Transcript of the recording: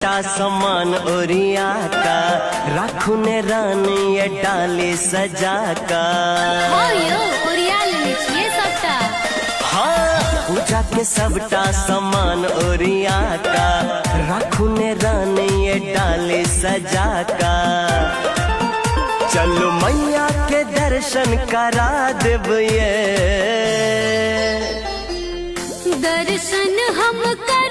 टा सामान ओरिया का राखू ने रानी ये डाली सजा का। हँ यौ, ओरिया लेने छियै सबटा। हाँ, पूजा के सबटा सामान ओरिया का राखू ने रानी ये डाली सजा का। चलो मैया के दर्शन करा देब ये। दर्शन हम कर